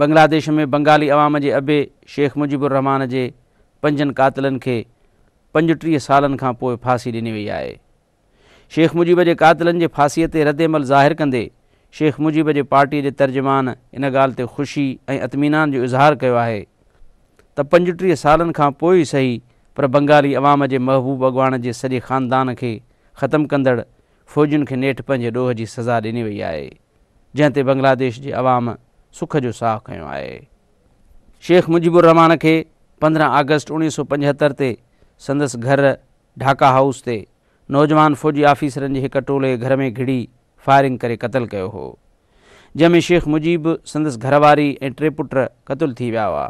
بنگلاديش ۾ بنگالي عوام جي ابي شيخ مجيب الرحمان جي پنجن قاتلن کي 35 سالن کان پوء ڦاسي ڏني وئي آهي. شيخ مجيب جي قاتلن جي ڦاسيء تي ردعمل ظاهر ڪندي شيخ مجيب جي پارٽيء جي ترجمان ان ڳالهه تي خوشي ۽ اطمينان جو اظهار ڪيو آهي ته 35 سالن کان پوء ئي سهي پر بنگالي عوام جي محبوب اڳواڻ جي سڄي خاندان کي ختم ڪندڙ فوجين کي نيٺ پنهنجي ڏوهه جي سزا ڏني وئي آهي جنهن تي بنگلاديش جي عوام سک جو ساهه کنيو آهي. شيخ مجيب الرحمان کي 15 آگسٽ 1975 تي سندس گهر ڍاڪا هائوس تي نوجوان فوجي آفيسرن جي هڪ ٽولي گهر ۾ گهڙي فائرنگ ڪري قتل ڪيو هو، جنهن ۾ شيخ مجيب، سندس گهر واري ۽ ٽي پٽ قتل ٿي ويا هئا.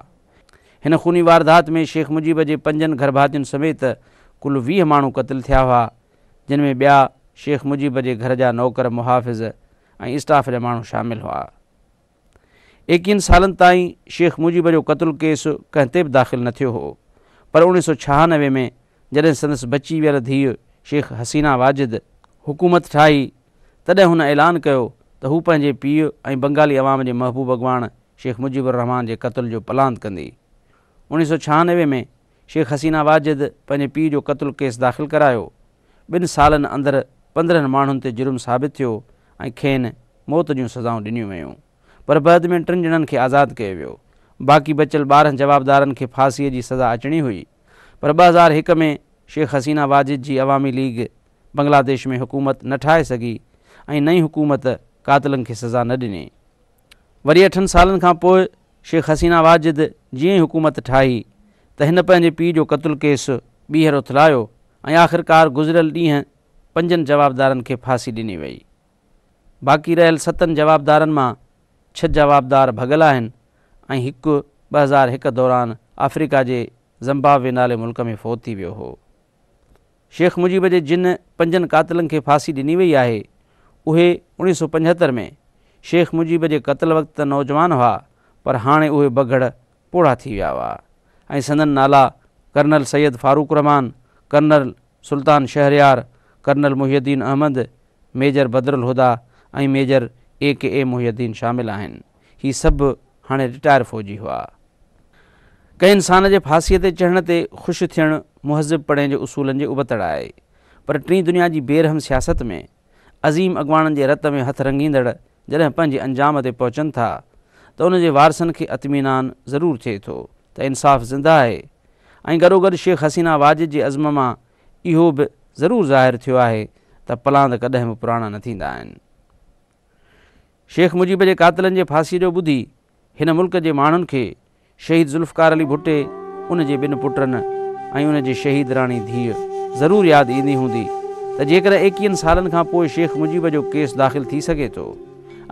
هن خوني واردات ۾ شيخ مجيب جي پنجن گهرڀاتين سميت ڪل 20 ماڻهو قتل ٿيا هئا، جن ۾ ٻيا شيخ مجيب جي گهر جا نوڪر، محافظ ۽ اسٽاف جا ماڻهو شامل هئا. ايڪيهن سالن تائين شيخ مجيب جو قتل ڪيس ڪنهن تي به داخل نه ٿيو هو پر 1996 ۾ جڏهن سندس بچي ويل ڌيء شيخ حسينه واجد حڪومت ٺاهي تڏهن هن اعلان ڪيو ته هو پنهنجي پيء ۽ بنگالي عوام جي محبوب اڳواڻ شيخ مجيب الرحمان جي قتل جو پلاند ڪندي. 1996 ۾ شيخ حسينه واجد پنهنجي پيء جو قتل ڪيس داخل ڪرايو. ٻن سالن اندر 15 ماڻهن تي جرم ثابت ٿيو ۽ کين موت جون سزائون ڏنيون ويون پر بعد ۾ ٽن ڄڻن کي آزاد ڪيو ويو. باقي بچيل 12 جوابدارن کي ڦاسيء جي سزا اچڻي هئي پر 2001 ۾ شيخ حسينه واجد جي عوامي ليگ بنگلاديش ۾ حڪومت نه ٺاهي سگهي ۽ نئين حڪومت قاتلن کي سزا نه ڏني. وري اٺن سالن کان پوء شيخ حسينه واجد جيئن ئي حڪومت ٺاهي ته هن پنهنجي پيء جو قتل ڪيس ٻيهر اٿلايو ۽ آخرڪار گذريل ڏينهن پنجن جوابدارن کي ڦاسي ڏني وئي. باقي رهيل ستن جوابدارن مان ڇهه جوابدار ڀڳل آهن ۽ هڪ 2001 دوران آفريڪا جي زمبابوي نالي ملڪ ۾ فوت ٿي ويو هو. شيخ مجيب جي جن پنجن قاتلن کي ڦاسي ڏني وئي آهي، اهي 1975 ۾ شيخ مجيب جي قتل وقت ته نوجوان هئا پر هاڻي اهي بگهڙ پوڙها ٿي ويا هئا ۽ سندن نالا colonel Syed Farooq Rahman, colonel Sultan Shahriar, colonel Mohiuddin Ahmed, major Badar ul Huda ۽ major A K M Mohiuddin شامل آهن. هي سڀ هاڻي رٽائر فوجي هئا. ڪنهن انسان جي ڦاسيء تي چڙهڻ تي خوش ٿيڻ مهذب پڻي جي اصولن جي ابتڙ آهي پر ٽين دنيا جي بي رحم سياست ۾ عظيم اڳواڻن جي رت ۾ هٿ رڱيندڙ جڏهن پنهنجي انجام تي پهچن ٿا ته ان جي وارثن کي اطمينان ضرور ٿئي ٿو ته انصاف زنده آهي ۽ گڏوگڏ شيخ حسينه واجد جي عزم مان اهو به ضرور ظاهر ٿيو آهي ته پلاند ڪڏهن به پراڻا نه ٿيندا آهن. شيخ مجيب جي قاتلن جي ڦاسيء جو ٻڌي هن ملڪ جي ماڻهن کي شهيد ذوالفقار علي ڀٽي، ان جي ٻن پٽن ۽ ان جي شهيد راڻي ڌيء ضرور ياد ايندي هوندي ته جيڪڏهن ايڪيهن سالن کان پوء شيخ مجيب جو ڪيس داخل ٿي سگهي ٿو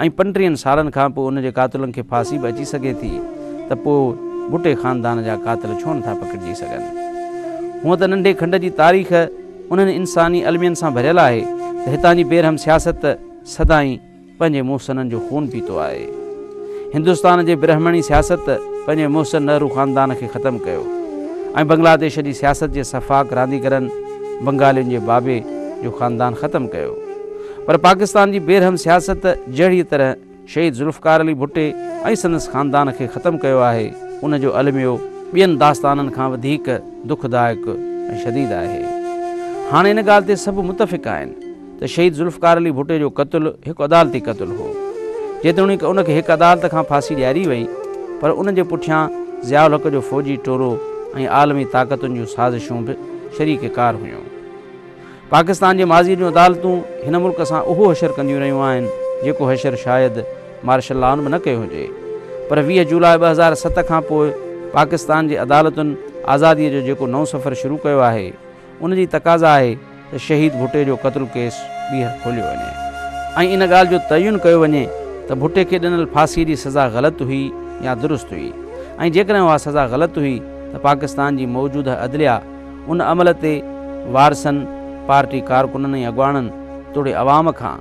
۽ 35 سالن کان پوء ان جي قاتلن کي ڦاسي به اچي سگهي ٿي ته پوء ڀٽي خاندان جا قاتل ڇو نٿا پڪڙجي سگهن؟ هونء ته ننڍي کنڊ جي تاريخ انهن انساني المين سان ڀريل آهي ته هتان جي بيرحم سياست سدائين پنهنجي محسنن جو خون پيتو آهي. هندستان جي برهمڻي سياست پنهنجي محسن نهرو خاندان کي ختم ڪيو ۽ بنگلاديش جي سياست جي سفاڪ رانديگرن بنگالين جي بابي جو خاندان ختم ڪيو پر پاڪستان جي بيرحم سياست جهڙيء طرح شهيد ذوالفقار علي ڀٽي ۽ سندس خاندان کي ختم ڪيو آهي ان جو الميو ٻين داستانن کان وڌيڪ دکدائڪ ۽ شديد آهي. هاڻي ان ڳالهه تي سڀ متفق آهن ته شهيد ذوالفقار علي ڀٽي جو قتل هڪ عدالتي قتل هو. جيتوڻيڪ ان کي هڪ عدالت کان ڦاسي ڏياري وئي پر ان جي پٺيان ضياء الحق جو فوجي ٽولو ۽ عالمي طاقتن جون سازشون به شريڪ ڪار هيون. پاڪستان جي ماضيء جون عدالتون هن ملڪ سان اهو حشر ڪنديون رهيون آهن جيڪو حشر شايد مارشل لائن به نه ڪيو هجي پر 20 جولاء 2007 کان پوء پاڪستان جي عدالتن آزاديء جو جيڪو نئون سفر شروع ڪيو آهي ان جي تقاضا آهي ته شهيد ڀٽي جو قتل ڪيس ٻيهر کوليو وڃي ۽ ان ڳالهه جو تعين ڪيو وڃي ته ڀٽي کي ڏنل ڦاسيء جي سزا غلط هئي يا درست هئي ۽ جيڪڏهن اها سزا غلط هئي ته پاڪستان جي موجوده عدليه ان عمل تي وارثن، پارٽي ڪارڪنن ۽ اڳواڻن توڙي عوام کان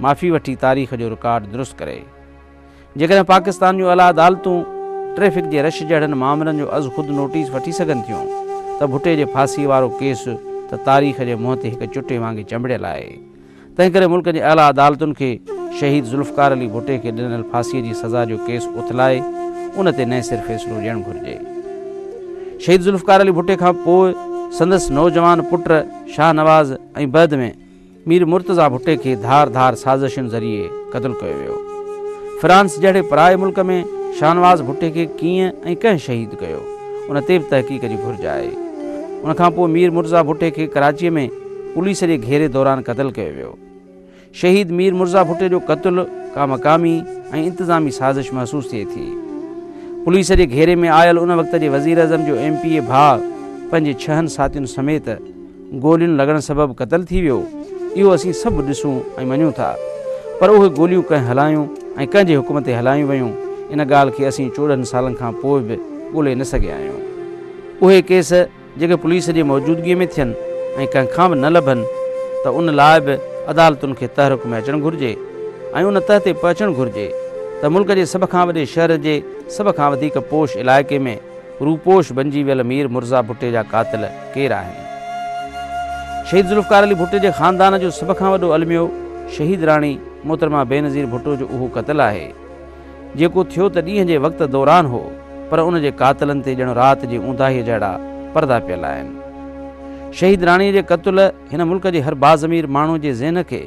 معافي وٺي تاريخ جو رڪارڊ درست ڪري. جيڪڏهن پاڪستان جون اعليٰ عدالتون ٽريفڪ جي رش جهڙن مامرن جو از خود نوٽيس وٺي سگهن ٿيون ته ڀٽي جي ڦاسي وارو ڪيس ته تاريخ جي منهن تي هڪ چٽي وانگي چنبڙيل آهي. تنهنڪري ملڪ جي اعليٰ عدالتن کي شهيد ذوالفقار علي ڀٽي کي ڏنل ڦاسيء جي سزا جو ڪيس اٿلائي ان تي نئين سر فيصلو ڏيڻ گهرجي. شهيد ذوالفقار علي ڀٽي کان پوء سندس نوجوان پٽ شاهنواز ۽ بعد ۾ مير مرتضيٰ ڀٽي کي ڌار ڌار سازشن ذريعي قتل ڪيو ويو. فرانس جهڙي پرائي ملڪ ۾ شاهنواز ڀٽي کي ڪيئن ۽ ڪنهن شهيد ڪيو، ان تي به تحقيق جي گهرج آهي. ان کان پوء مير مرتضيٰ ڀٽي کي ڪراچيء ۾ پوليس جي گهيري دوران قتل ڪيو ويو. شهيد مير مرزا ڀٽي جو قتل ڪا مقامي ۽ انتظامي سازش محسوس ٿئي ٿي. پوليس جي گهيري ۾ آيل ان وقت جي وزيراعظم جو ايم پي اي ڀاء پنهنجي ڇهن ساٿين سميت گولين لڳڻ سبب قتل ٿي ويو، اهو اسين سڀ ڏسون ۽ مڃون ٿا. پر اهي گوليون ڪنهن هلايون ۽ ڪنهن جي حڪم تي هلايون ويون، ان ڳالهه کي اسين 14 سالن کان پوء به ڳولي نه سگهيا آهيون. اهي ڪيس جيڪي پوليس جي موجودگيء ۾ ٿين ۽ ڪنهن کان به نه لڀن ته ان لاء به عدالتن کي تحرڪ ۾ اچڻ گهرجي ۽ ان تهه تي پهچڻ گهرجي ته ملڪ جي سڀ کان وڏي شهر جي سڀ کان وڌيڪ پوش علائقي ۾ روپوش بنجي ويل مير مرزا ڀٽي جا قاتل ڪير آهن؟ شهيد ذوالفقار علي ڀٽي جي خاندان جو سڀ کان وڏو الميو شهيد راڻي محترمه بينظير ڀٽو جو اهو قتل آهي، جيڪو ٿيو ته ڏينهن جي وقت دوران هو، پر ان جي قاتلن تي ڄڻ رات جي اونداهيء جهڙا پردا پيل آهن. شهيد راڻيء جي قتل هن ملڪ جي هر باضمير ماڻهو جي ذهن کي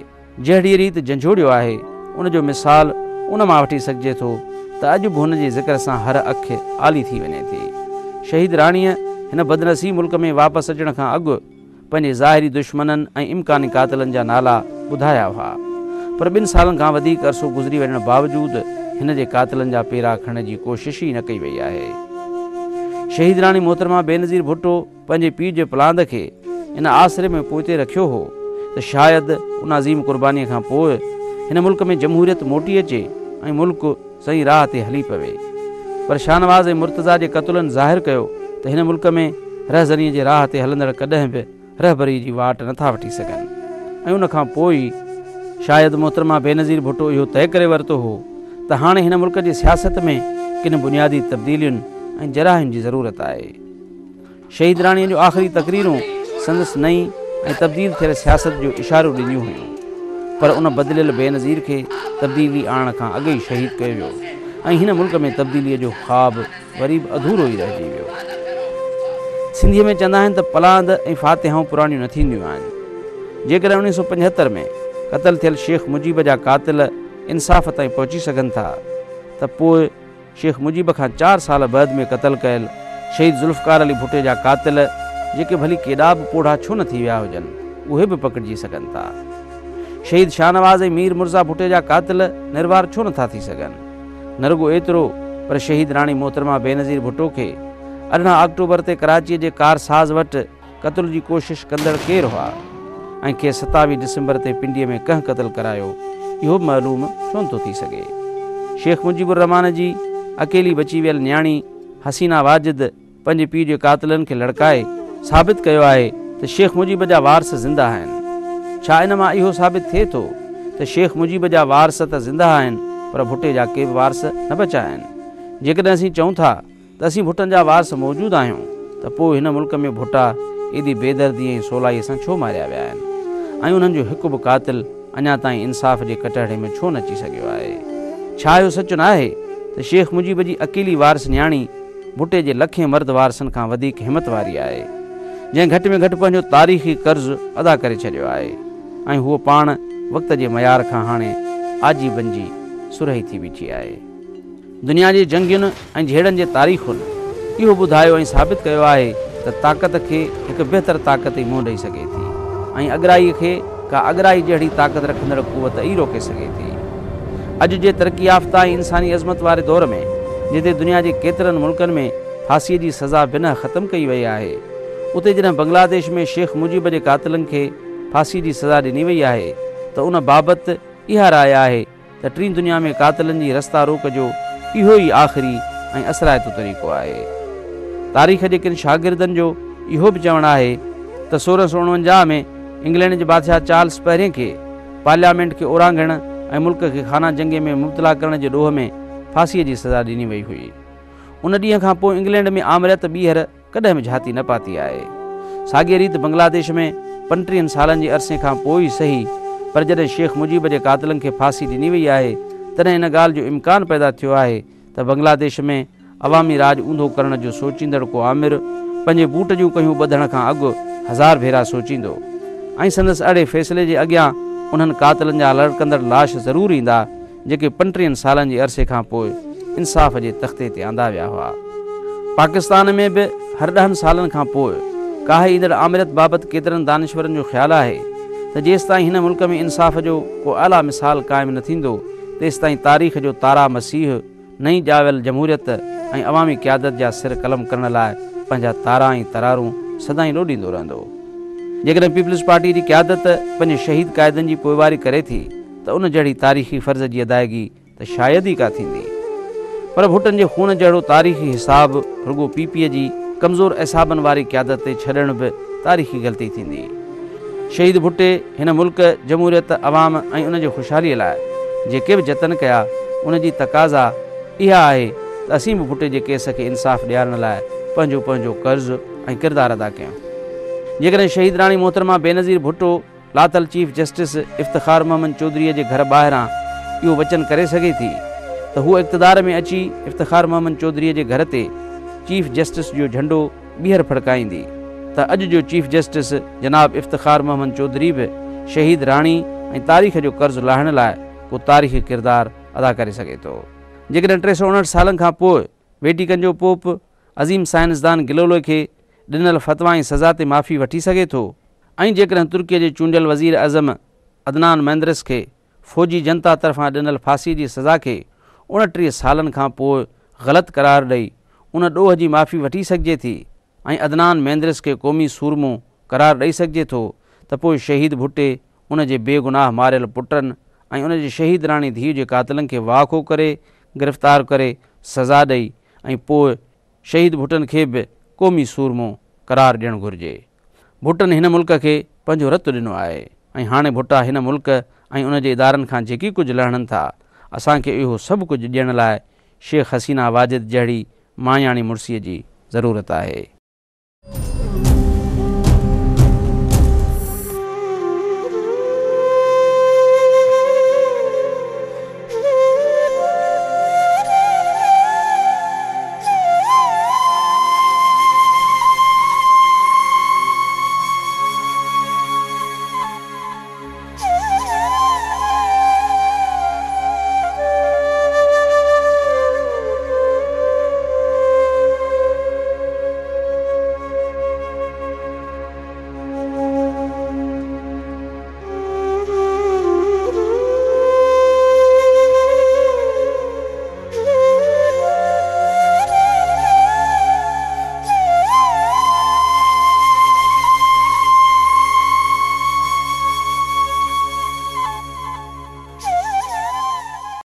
جهڙيء ريت جهنجهوڙيو آهي، ان جو مثال ان مان وٺي سگهجي ٿو ته اڄ به هن جي ذڪر سان هر اک آلي ٿي وڃي ٿي. شهيد راڻيء هن بدنصيب ملڪ ۾ واپس اچڻ کان اڳ پنهنجي ظاهري دشمنن ۽ امڪاني قاتلن جا نالا ٻڌايا هئا، پر ٻن سالن کان وڌيڪ عرصو گذري وڃڻ باوجود هن جي قاتلن جا پيرا کڻڻ جي ڪوشش ئي نه ڪئي وئي آهي. شهيد راڻي محترمه بينظير ڀٽو پنهنجي پيء جي پلاند کي ان آسري ۾ پوئتي رکيو هو ته شايد ان عظيم قربانيء کان پوء هن ملڪ ۾ جمهوريت موٽي اچي ۽ ملڪ صحيح راهه تي هلي پوي. پر شاهنواز ۽ مرتضيٰ جي قتلن ظاهر ڪيو ته هن ملڪ ۾ رهزنيء جي راهه تي هلندڙ ڪڏهن به رهبريء جي واٽ نٿا وٺي سگهن ۽ ان کان پوء ئي شايد محترمه بينظير ڀٽو اهو طئي ڪري ورتو هو ته هاڻي هن ملڪ جي سياست ۾ ڪن بنيادي تبديلين ۽ جراحين جي ضرورت آهي. شهيد راڻيء جون آخري تقريرون سندس نئين ۽ تبديل ٿيل سياست جو اشارو ڏينديون هيون، پر ان بدليل بينظير کي تبديلي آڻڻ کان اڳ ئي شهيد ڪيو ويو ۽ هن ملڪ ۾ تبديليء جو خواب وري به اڌورو ئي رهجي ويو. سنڌيء ۾ چوندا آهن ته پلاند ۽ فاتحائون پراڻيون نه ٿينديون آهن. جيڪڏهن 1975 ۾ قتل ٿيل شيخ مجيب جا قاتل انصاف تائين پهچي سگهن ٿا ته پوء شيخ مجيب کان چار سال بعد ۾ قتل ڪيل شهيد ذوالفقار علي ڀٽي جا قاتل جيڪي ڀلي ڪيڏا به پوڙها ڇو نه ٿي ويا هجن، اهي به پڪڙجي سگهن ٿا. شهيد شاهنواز ۽ مير مرزا ڀٽي جا قاتل نروار ڇو نه ٿا ٿي سگهن؟ نه رڳو ايترو پر شهيد راڻي محترمه بينظير ڀٽو کي 18 آڪٽوبر تي ڪراچيء جي ڪارساز وٽ قتل جي ڪوشش ڪندڙ ڪير هئا ۽ کيس 27 ڊسمبر تي پنڊيء ۾ ڪنهن قتل ڪرايو، اهو به معلوم ڇونه ٿو ٿي سگهي. شيخ مجيب الرحمان جي اڪيلي بچي ويل نياڻي حسينه واجد پنهنجي پيء جي قاتلن کي لڙڪائي ثابت ڪيو آهي ته شيخ مجيب جا وارث زنده آهن. ڇا ان مان اهو ثابت ٿئي ٿو ته شيخ مجيب جا وارث ته زنده آهن پر ڀٽي جا ڪي به وارث نه بچا آهن؟ جيڪڏهن اسين چئون ٿا ته اسين ڀٽن جا وارث موجود آهيون ته پوء هن ملڪ ۾ ڀٽا ايڏي بيدردي ۽ سولائيء سان ڇو ماريا ويا آهن ۽ انهن جو هڪ به قاتل اڃا تائين انصاف جي ڪٽهڙي ۾ ڇو نه اچي سگهيو آهي؟ ڇا اهو سچ نه آهي ته شيخ مجيب جي اڪيلي وارث نياڻي ڀٽي جي لکين مرد وارثن کان وڌيڪ همت واري آهي، جنهن گهٽ ۾ گهٽ پنهنجو تاريخي قرض ادا ڪري ڇڏيو آهي ۽ هوء پاڻ وقت جي معيار کان هاڻي آجي بنجي سرهي ٿي بيٺي آهي. دنيا جي جنگين ۽ جهيڙن جي تاريخن اهو ٻڌايو ۽ ثابت ڪيو آهي ته طاقت کي هڪ بهتر طاقت ئي منهن ڏئي سگهي ٿي ۽ اڳرائي کي ڪا اڳرائي جهڙي طاقت رکندڙ قوت ئي روڪي سگهي ٿي. اڄ جي ترقي يافته ۽ انساني عظمت واري دور ۾ جتي دنيا جي ڪيترن ملڪن ۾ ڦاسيء جي سزا بنهه ختم ڪئي وئي آهي اتي جڏهن بنگلاديش ۾ شيخ مجيب جي قاتلن کي ڦاسيء جي سزا ڏني وئي آهي ته ان بابت اها راء آهي ته ٽين دنيا ۾ قاتلن جي رستا روڪ جو اهو ئي آخري ۽ اثرائتو طريقو آهي. تاريخ جي ڪن شاگردن جو اهو به چوڻ آهي ته 1649 ۾ انگلينڊ جي بادشاهه چارلس پهرين کي پارليامينٽ کي اورانگهڻ ۽ ملڪ کي خانه جنگي ۾ مبتلا ڪرڻ جي ڏوهه ۾ ڦاسيء جي سزا ڏني وئي هئي. ان ڏينهن کان پوء انگلينڊ ۾ آمريت ٻيهر ڪڏهن به جهاتي نه پاتي آهي. ساڳيء ريت بنگلاديش ۾ 35 سالن جي عرصي کان پوء ئي سهي پر جڏهن شيخ مجيب جي قاتلن کي ڦاسي ڏني وئي آهي تڏهن ان ڳالهه جو امڪان پيدا ٿيو آهي ته بنگلاديش ۾ عوامي راڄ اونڌو ڪرڻ جو سوچيندڙ ڪو آمر پنهنجي بوٽ جون ڪهيون ٻڌڻ کان اڳ هزار ڀيرا سوچيندو ۽ سندس اهڙي فيصلي جي اڳيان انهن قاتلن جا لڙڪندڙ لاش ضرور ايندا جيڪي پنٽيهن سالن جي عرصي کان پوء انصاف جي تختي تي آندا ويا هئا. پاڪستان ۾ به هر ڏهن سالن کان پوء ڪاهي ايندڙ آمريت بابت ڪيترن دانشورن جو خيال آهي ته جيستائين هن ملڪ ۾ انصاف جو ڪو اعليٰ مثال قائم نه ٿيندو تيستائين تاريخ جو تارا مسيح نئين ڄاول جمهوريت ۽ عوامي قيادت جا سر قلم ڪرڻ لاء پنهنجا تارا ۽ ترارون سدائين لوڏيندو رهندو. جيڪڏهن پيپلز پارٽيء جي قيادت پنهنجي شهيد قائدن جي پوئواري ڪري ٿي ته ان جهڙي تاريخي فرض جي ادائگي ته شايد ئي ڪا ٿيندي. پر ڀٽن جي خون جهڙو تاريخي حساب رڳو پي پيء جي ڪمزور اعصابن واري قيادت تي ڇڏڻ به تاريخي غلطي ٿيندي. شهيد ڀٽي هن ملڪ، جمهوريت، عوام ۽ ان جي خوشحاليء لاء جيڪي به جتن ڪيا، ان جي تقاضا اها آهي ته اسين به ڀٽي جي ڪيس کي انصاف ڏيارڻ لاء پنهنجو پنهنجو قرض ۽ ڪردار ادا ڪيون. جيڪڏهن شهيد راڻي محترمه بينظير ڀٽو لاٿل چيف جسٽس افتخار محمد چوڌريء جي گهر ٻاهران اهو وچن ڪري سگهي ٿي ته هوء اقتدار ۾ اچي افتخار محمد چوڌريء جي گهر تي چيف جسٽس جو جهنڊو ٻيهر ڦڙڪائيندي ته اڄ جو چيف جسٽس جناب افتخار محمد چوڌري به شهيد راڻي ۽ تاريخ جو قرض لاهڻ لاء ڪو تاريخي ڪردار ادا ڪري سگهي ٿو. جيڪڏهن 359 سالن کان پوء ويٽيڪن جو پوپ عظيم سائنسدان گليلو کي ڏنل فتويٰ ۽ سزا تي معافي وٺي سگهي ٿو ۽ جيڪڏهن ترڪيء جي چونڊيل وزير اعظم عدنان ميندرس کي فوجي جنتا طرفان ڏنل ڦاسي جي سزا کي 29 سالن کان پوء غلط قرار ڏئي ان ڏوهه جي معافي وٺي سگهجي ٿي ۽ عدنان ميندرس کي قومي سورمو قرار ڏئي سگهجي ٿو ته پوء شهيد ڀٽي ان جي بي گناهه ماريل پٽن ۽ ان جي شهيد راڻي ڌيء جي قاتلن کي واکو ڪري گرفتار ڪري سزا ڏئي ۽ پوء شهيد ڀٽن کي به قومي سورمو قرار ڏيڻ گهرجي. ڀٽن هن ملڪ کي پنهنجو رت ڏنو آهي ۽ هاڻي ڀٽا هن ملڪ ۽ ان جي ادارن کان جيڪي ڪجهه لهڻن ٿا، اسان کي اهو سڀ ڪجهه ڏيڻ لاء شيخ حسينه واجد جهڙي ماياڻي مڙسيء جي ضرورت آهي.